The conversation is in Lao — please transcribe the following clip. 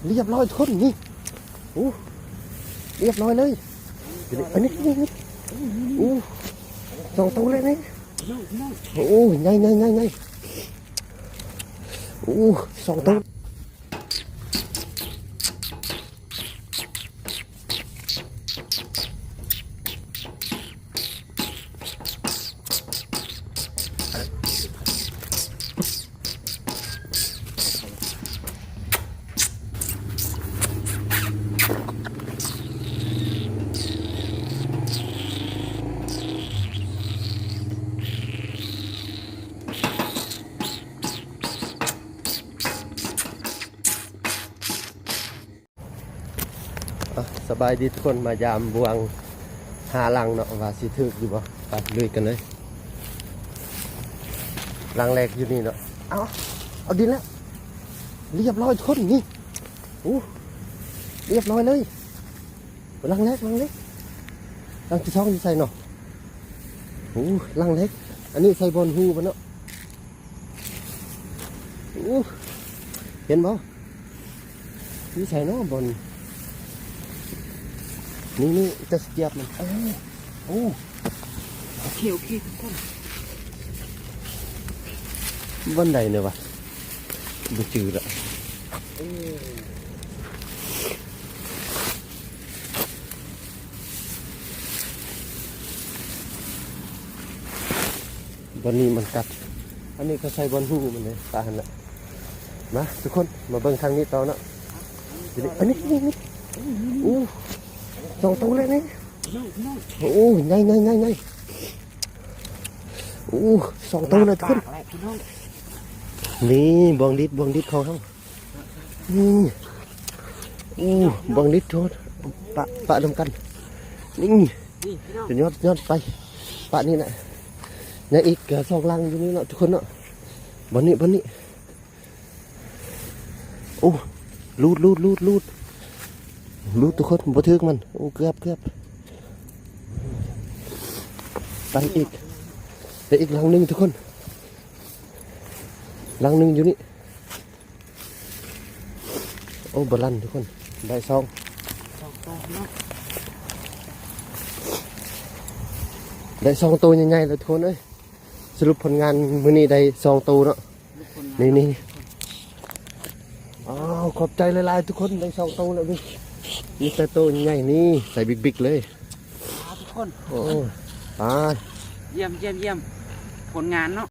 ຮຽບຮ້ອຍທຸກຄົນນີ້. ໂອ້ ຮຽບຮ້ອຍເລີຍ. ອັນນີ້ ນີ້ ນີ້ ໂອ້ ສອງໂຕແລ້ວນີ້. ໂອ້ ໃຫຍ່ໆໆໆ. ໂອ້ ສອງໂຕ. ອ່ະ ສະບາຍດີທຸກຄົນ ມາຢາມບ່ວງຫ້າຫຼັງເນາະ ວ່າຊິຖືກຢູ່ບໍ່. ໄປລຸຍກັນເລີຍ. ຫຼັງແລກຢູ່ນີ້ເນາະ. ເອົາ ເອົາດິນແລ້ວ. ຮຽບຮ້ອຍທຸກຄົນນີ້. ໂອ້ ຮຽບຮ້ອຍເລີຍ. ຫຼັງແລກ ຫຼັງແລກ. ຫຼັງທີສອງຢູ່ໃສເນາະ? ໂອ້ ຫຼັງແລກ. ອັນນີ້ໃສ່ບ່ອນຮູມັນເນາະ. ໂອ້ ເຫັນບໍ່? ຢູ່ໃສເນາະບ່ອນ? ນີ້ ນີ້ ແຕ່ສະກຽບມັນ. ເອີ ໂອ້ ໂອເຄ ໂອເຄ ທຸກຄົນ. ບ່ອນໃດແນ່ວະ? ບໍ່ຈື່ລະ. ເອີ ບ່ອນນີ້ມັນກັດ. ອັນນີ້ກໍໃສ່ບ່ອນຮູມັນເດ້ ປາຫັ້ນນະ. ມາທຸກຄົນ ມາເບິ່ງທາງນີ້ຕໍ່ເນາະ. ອັນນີ້ ນີ້ ນີ້ ໂອ້ ສອງໂຕແລ້ວນີ້. ໂອ້ ໃຫຍ່ໆໆໆ. ໂອ້ ສອງໂຕແລ້ວທຸກຄົນ. ນີ້ບ່ວງດິດ ບ່ວງດິດຂອງເຮົາ. ນີ້ ໂອ້ ບັງລິດໂທດ ປະ ປະນຳກັນ. ນີ້ ນີ້ພີ່ນ້ອງ ຍອດ ຍອດໄປ ປະນີ້ນະ. ຍັງອີກສອງຫຼັງຢູ່ນີ້ເນາະທຸກຄົນເນາະ. ບ່ອນນີ້ ບ່ອນນີ້. ໂອ້ ຫຼຸດ ຫຼຸດ ຫຼຸດ ຫຼຸດ ຫຼຸດທຸກຄົນ. ບໍ່ຖືກມັນ. ໂອ້ ເກືອບ ເກືອບ. ໄປອີກ ໄປອີກຫຼັງໜຶ່ງທຸກຄົນ. ຫຼັງໜຶ່ງຢູ່ນີ້. ໂອ້ ບໍ່ລັ່ນທຸກຄົນ. ໄດ້ສອງ ສອງໂຕເນາະ. ໄດ້ສອງໂຕໃຫຍ່ໆແລ້ວທຸກຄົນເອີຍ. ສະຫຼຸບຜົນງານມື້ນີ້ໄດ້ສອງໂຕເນາະ. ນີ້ໆ ອ້າວ ຂອບໃຈຫຼາຍໆທຸກຄົນ. ໄດ້ສອງໂຕແລ້ວນີ້. ມີແຕ່ໂຕໃຫຍ່ນີ້ ໃສ່ບິກໆເລີຍ. ອ້າວ ທຸກຄົນ. ໂອ້ ຕາຍ. ຢ້ຽມ ຢ້ຽມ ຢ້ຽມ ຜົນງານເນາະ.